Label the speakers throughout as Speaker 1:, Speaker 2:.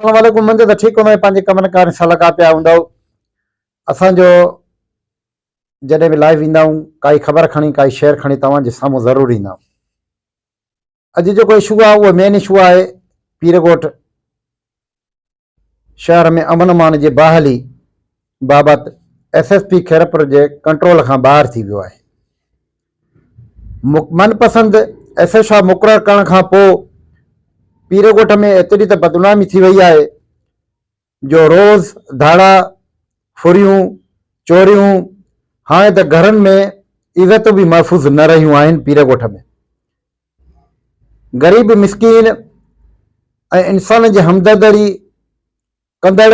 Speaker 1: السلام عليڪم منهنجو ته ٺيڪ هوندو ۽ پنهنجي ڪمن ڪارين سان لڳا پيا هوندؤ اسان جو جڏهن به لائيو ايندا آهيون ڪائي خبر کڻي ڪائي شيئر کڻي توهان جي سامهون ضرور ايندا آهيون اڄ جيڪو اشو آهي اهو مين اشو آهي پيرڳوٺ شهر ۾ امن امان جي بحالي بابت ايس ايس پي خيرپور جي ڪنٽرول کان ٻاهر ٿي ويو آهي من پسند ايس ايڇ I مقرر ڪرڻ کان پوء پيرڳوٺ ۾ ايتري ته بدنامي ٿي وئي آهي جو روز ڌاڙا، ڦريون، چوريون، هاڻي ته گهرن ۾ عزتون به محفوظ نه رهيون آهن پيرڳوٺ ۾ غريب مسڪين ۽ انسانن جي همدردي ڪندڙ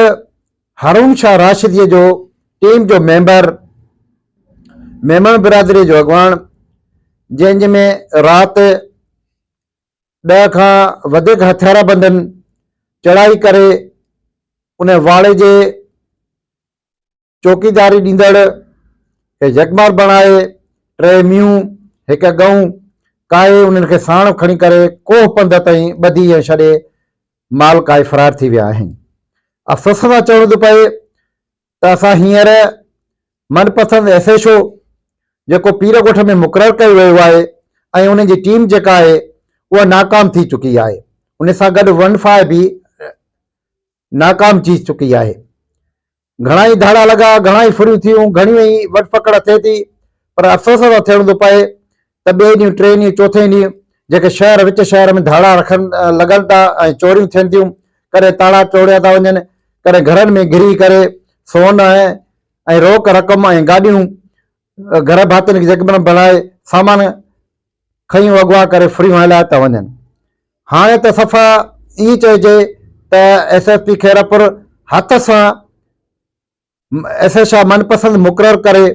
Speaker 1: هارون شاهه راشديء جو ٽيم جو ميمبر، ميمڻ برادريء جو اڳواڻ، جنهن جي ۾ رات ڏهه کان وڌيڪ هٿياربندن چڙهائي ڪري ان واڙي جي چوڪيداري ڏيندڙ کي يغمار بڻائي ٽي مينهون، هڪ ڳئون ڪاهي انهن کي ساڻ کڻي ڪري ڪوهه پنڌ تائين ٻڌي ۽ ڇڏي مال ڪاهي فرار ٿي ويا آهن. افسوس سان چوڻو ٿو پئي ته اسان هينئر من پسند ايس ايڇ او جيڪو پير ڳوٺ ۾ مقرر ڪيو ويو آهي ۽ ان جي ٽيم جيڪا آهي اها ناڪام ٿي چڪي آهي ان سان گڏ ون فائي به ناڪام ٿي چڪي آهي. گهڻا ئي ڌاڙا لڳا، گهڻا ئي ڦريون ٿيون، گهڻيون ئي وڍ پڪڙ ٿئي ٿي، پر افسوس سان ٿيڻو ٿو پئي ته ٻئي ڏينهن، ٽئين ڏينهن، چوٿين ڏينهن جيڪي شهر وچ شهر ۾ ڌاڙا رکن لڳن ٿا ۽ چوريون ٿين ٿيون، ڪڏهن تاڙا ٽوڙيا ٿا وڃن، ڪڏهن گهرن ۾ گهري ڪري سون ۽ روڪ رقم ۽ گاڏيون گهر ڀاتين کي جڳمن بڻائي سامان کنيون اغوا ڪري ڦريون هلايا ٿا وڃن. هاڻي ته صفا ائين چئجي ته ايس ايس پي خيرپور هٿ سان ايس ايڇ آء من پسند مقرر ڪري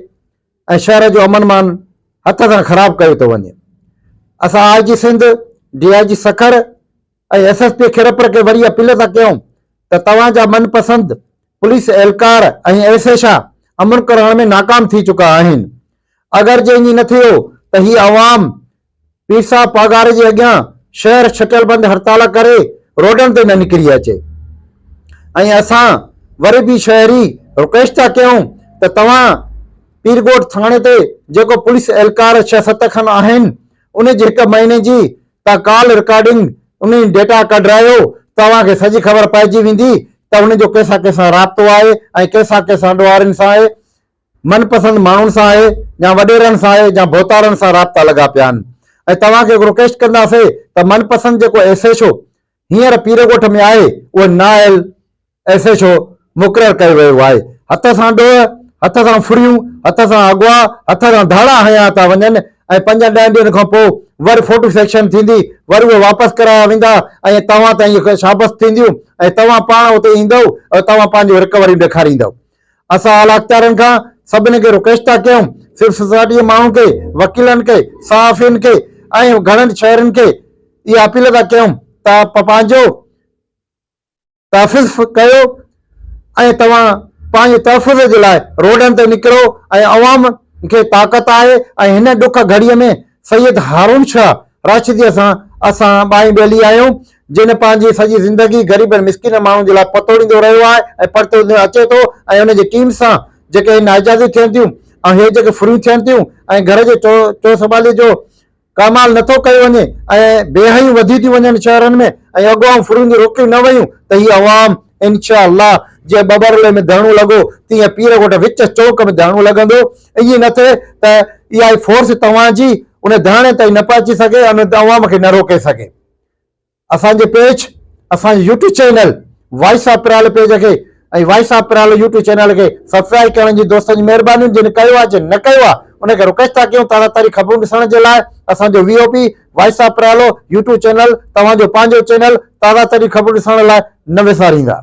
Speaker 1: ۽ شهر جو امن مان هٿ سان خراب ڪيو ٿو وڃي. اسان I G Sindh, D I G Sukkur ۽ S S P Khairpur کي وري اپيل ٿا ڪيون ته توهان جا من پسند پوليس اهلڪار ۽ ايس ايڇ آء امن ڪرائڻ ۾ ناڪام ٿي چڪا آهن. اگر جي ائين نه ٿيو ته هي عوام پير صاحب پاڳاري جي اڳيان شهر ڇٽل بند هڙتال ڪري روڊن تي نه نڪري اچي ۽ اسان وري به شهري رڪويسٽ ٿا ڪيون ته توهان پيرڳوٺ ٿاڻي تي جيڪو پوليس اهلڪار ڇهه ست کن آهن ان جي هڪ مهيني جي تان ڪال رڪارڊنگ ان جي ڊيٽا ڪڍرايو توهان کي سڄي خبر پئجي ويندي ته ان جو ڪنهن سان ڪنهن سان رابطو آهي ۽ ڪنهن سان ڪنهن سان ڏوهارين سان آهي من پسند ماڻهن سان آهي يا وڏيرن سان آهي يا ڀوتارن سان رابطا لڳا پيا آهن ۽ توهان کي رڪويسٽ ڪنداسي ته من پسند جيڪو ايس ايڇ او هينئر پيرڳوٺ ۾ آهي اهو نااهل ايس ايڇ او مقرر ڪيو ويو آهي هٿ سان ڏوهه هٿ سان ڦريون هٿ سان اغوا هٿ سان ڌاڙا هنيا ٿا وڃن ۽ پنجن ڏهن ڏينهن کان پوء وري فوٽو سيڪشن ٿيندي وري اهي واپس ڪرايا ويندا ۽ توهان تائين شابس ٿينديون ۽ توهان پاڻ اتي ايندؤ ۽ توهان پنهنجون رڪوريون ڏيکاريندؤ اسان اعليٰ اختيارين کان سڀني کي رڪويسٽ ٿا ڪيون، سول سوسائٽي جي ماڻهن کي، وڪيلن کي، صحافين کي ۽ گهڻن شهرين کي اها اپيل ٿا ڪيون ته پنهنجو تحفظ ڪيو ۽ توهان پنهنجي تحفظ جي لاء روڊن تي نڪرو ۽ عوام کي طاقت آهي ۽ هن ڏک گهڙي ۾ سيد هارون شاهه راشديء سان اسان ٻانهين ٻيلي آهيون، جنھن پنھنجي سڄي زندگي غريبن مسڪينن ماڻهن جي لاء پتوڙيندو رهيو آهي ۽ پتوڙيندو اچي ٿو ۽ ان جي ٽيم سان جيڪي هي ناجائزيون ٿين ٿيون ۽ هي جيڪي ڦريون ٿين ٿيون ۽ گهر جي چوسنڀالي جو ڪمال نٿو ڪيو وڃي ۽ بيحيون وڌي ٿيون وڃن شهرن ۾ ۽ اغوائون ڦريون جي روڪيون نه ويون ته هي عوام انشاء الله جيئن ٻٻرلي ۾ ڌرڻو لڳو تيئن پير ڳوٺ وچ چوڪ ۾ ڌرڻو لڳندو ائين نه ٿئي ته اها ئي فورس توهان جي ان ڌرڻي تائين نه پهچي سگهي ۽ ان عوام کي نه روڪي سگهي. اسان جي پيج اسان جي YouTube channel voice of Piralo page کي ۽ voice of Piralo YouTube channel کي سبسڪرائيب ڪرڻ جي دوستن جي مهرباني جن ڪيو آهي جن نه ڪيو آهي ان کي رڪويسٽ ٿا ڪيون تازه ترين خبرون ڏسڻ جي لاء اسان جو V O P voice of Piralo YouTube channel توهان جو پنهنجو چينل تازه ترين خبرون ڏسڻ لاء نه وساريندا.